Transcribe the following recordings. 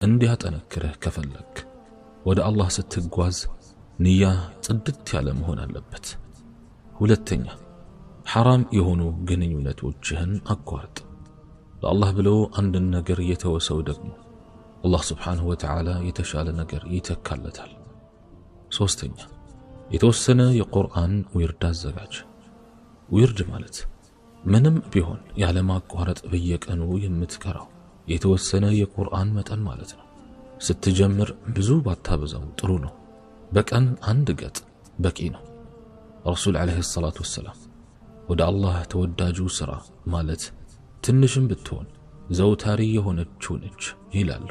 እንዲያጠነክርህ ከፈለክ ወደ አላህ ስትጓዝ ንያ ጽድት ያለ መሆን አለበት። ሁለተኛ፣ ሐራም የሆኑ ግንኙነቶችህን አቋርጥ። ለአላህ ብሎ አንድን ነገር የተወሰው ደግሞ አላህ ስብሓንሁ ወተዓላ የተሻለ ነገር ይተካለታል። ሶስተኛ፣ የተወሰነ የቁርአን ዊርድ አዘጋጅ። ዊርድ ማለት ምንም ቢሆን ያለማቋረጥ በየቀኑ የምትቀራው የተወሰነ የቁርአን መጠን ማለት ነው። ስትጀምር ብዙ ባታበዛው ጥሩ ነው። በቀን አንድ ገጽ በቂ ነው። ረሱል ዓለይሂ ሰላቱ ወሰላም ወደ አላህ ተወዳጁ ሥራ ማለት ትንሽም ብትሆን ዘውታሪ የሆነችው ነች ይላሉ፣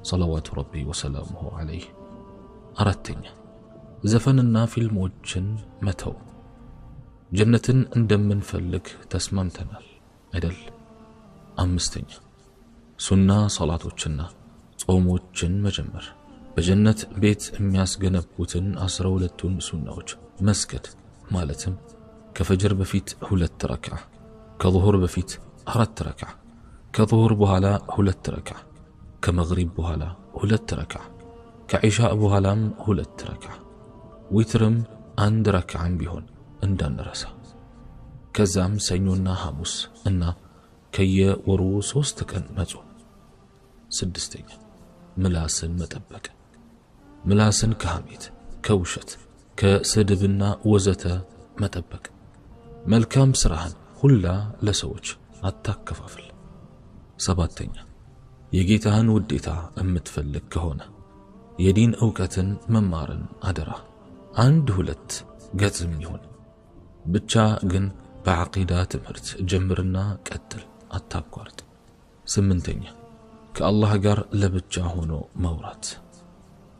ሰለዋቱ ረቢ ወሰላሙሁ ዓለይህ። አራተኛ፣ ዘፈንና ፊልሞችን መተው። ጀነትን እንደምንፈልግ ተስማምተናል አይደል? አምስተኛ፣ ሱና ሰላቶችና ጾሞችን መጀመር። በጀነት ቤት የሚያስገነቡትን 12ቱን ሱናዎች መስገድ፣ ማለትም ከፈጅር በፊት 2 ረክዓ፣ ከظሁር በፊት 4 ረክዓ፣ ከظሁር በኋላ 2 ረክዓ፣ ከመግሪብ በኋላ 2 ረክዓ፣ ከዒሻ በኋላም 2 ረክዓ፣ ዊትርም 1 ረክዓም ቢሆን እንዳንረሳ። ከዛም ሰኞና ሐሙስ እና ከየወሩ 3 ቀን መጾም። ስድስተኛ፣ ምላስን መጠበቅ። ምላስን ከሐሜት፣ ከውሸት፣ ከስድብና ወዘተ መጠበቅ። መልካም ስራህን ሁላ ለሰዎች አታከፋፍል። ሰባተኛ፣ የጌታህን ውዴታ የምትፈልግ ከሆነ የዲን ዕውቀትን መማርን አደራ። 1 2 ገጽም ይሁን ብቻ ግን በዓቂዳ ትምህርት ጀምርና ቀጥል፣ አታቋርጥ። ስምንተኛ፣ ከአላህ ጋር ለብቻ ሆኖ ማውራት።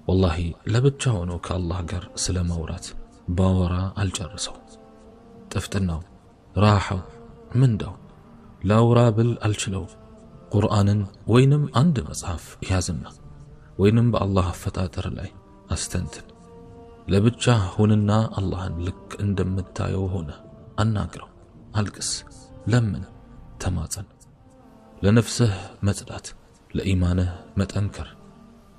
ወላሂ ለብቻ ሆኖ ከአላህ ጋር ስለ ማውራት ባወራ አልጨርሰው። ጥፍጥናው፣ ራሐው፣ ምንዳው ላውራ ብል አልችለው። ቁርአንን ወይንም አንድ መጽሐፍ ያዝና ወይንም በአላህ አፈጣጠር ላይ አስተንትን። ለብቻ ሁንና አላህን ልክ እንደምታየው ሆነ አናግረው፣ አልቅስ፣ ለምን፣ ተማጸን። ለነፍስህ መጽዳት፣ ለኢማንህ መጠንከር፣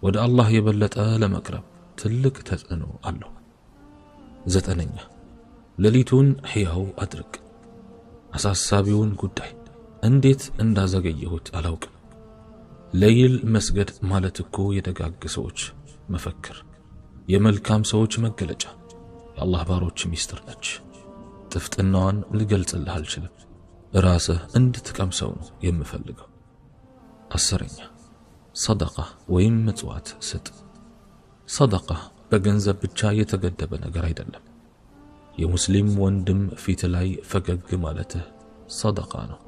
ወደ አላህ የበለጠ ለመቅረብ ትልቅ ተጽዕኖ አለው። ዘጠነኛ፣ ሌሊቱን ሕያው አድርግ። አሳሳቢውን ጉዳይ እንዴት እንዳዘገየሁት አላውቅም። ለይል መስገድ ማለት እኮ የደጋግ ሰዎች መፈክር፣ የመልካም ሰዎች መገለጫ፣ የአላህ ባሮች ሚስጥር ነች። ጥፍጥናዋን ልገልጽልህ አልችልም። ራስህ እንድትቀምሰው ነው የምፈልገው። 10ኛ፣ ሰደቃ ወይም ምጽዋት ስጥ። ሰደቃ በገንዘብ ብቻ የተገደበ ነገር አይደለም። የሙስሊም ወንድም ፊት ላይ ፈገግ ማለትህ ሰደቃ ነው።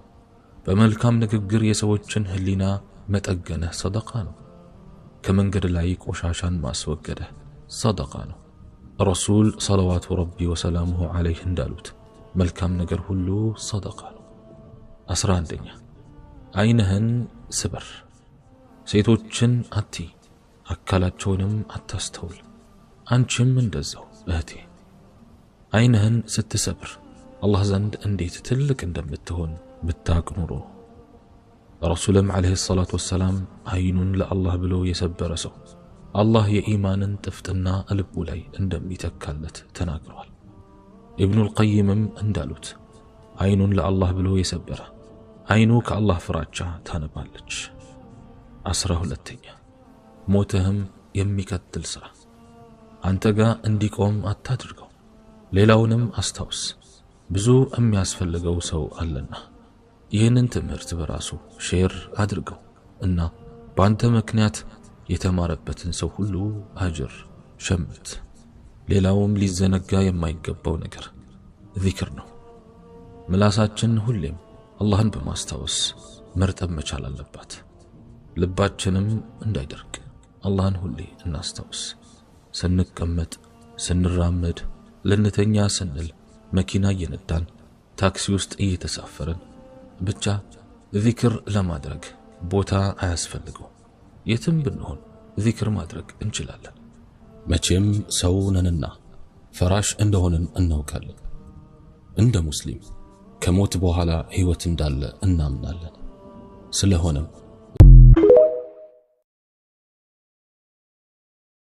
በመልካም ንግግር የሰዎችን ህሊና መጠገንህ ሰደቃ ነው። ከመንገድ ላይ ቆሻሻን ማስወገድህ ሰደቃ ነው። ረሱል ሰለዋቱ ረቢ ወሰላሙሁ ዓለይህ እንዳሉት መልካም ነገር ሁሉ ሰደቃ ነው። 11ኛ፣ አይንህን ስበር። ሴቶችን አቲ፣ አካላቸውንም አታስተውል። አንቺም እንደዛው እህቴ። አይንህን ስትሰብር አላህ ዘንድ እንዴት ትልቅ እንደምትሆን ብታቅ ኑሮ። ረሱልም ዓለይሂ ሰላቱ ወሰላም አይኑን ለአላህ ብሎ የሰበረ ሰው አላህ የኢማንን ጥፍጥና ልቡ ላይ እንደሚተካለት ተናግረዋል። ኢብኑል ቀይምም እንዳሉት አይኑን ለአላህ ብሎ የሰበረ አይኑ ከአላህ ፍራቻ ታነባለች። 12ኛ፣ ሞትህም የሚቀጥል ሥራ አንተ ጋር እንዲቆም አታድርገው። ሌላውንም አስታውስ፣ ብዙ የሚያስፈልገው ሰው አለና። ይህንን ትምህርት በራሱ ሼር አድርገው እና በአንተ ምክንያት የተማረበትን ሰው ሁሉ አጅር ሸምት። ሌላውም ሊዘነጋ የማይገባው ነገር ዚክር ነው። ምላሳችን ሁሌም አላህን በማስታወስ መርጠብ መቻል አለባት። ልባችንም እንዳይደርቅ አላህን ሁሌ እናስታውስ። ስንቀመጥ፣ ስንራመድ፣ ልንተኛ ስንል፣ መኪና እየነዳን፣ ታክሲ ውስጥ እየተሳፈርን፣ ብቻ ዚክር ለማድረግ ቦታ አያስፈልገው። የትም ብንሆን ዚክር ማድረግ እንችላለን። መቼም ሰው ነንና ፈራሽ እንደሆንን እናውቃለን። እንደ ሙስሊም ከሞት በኋላ ሕይወት እንዳለ እናምናለን። ስለሆነም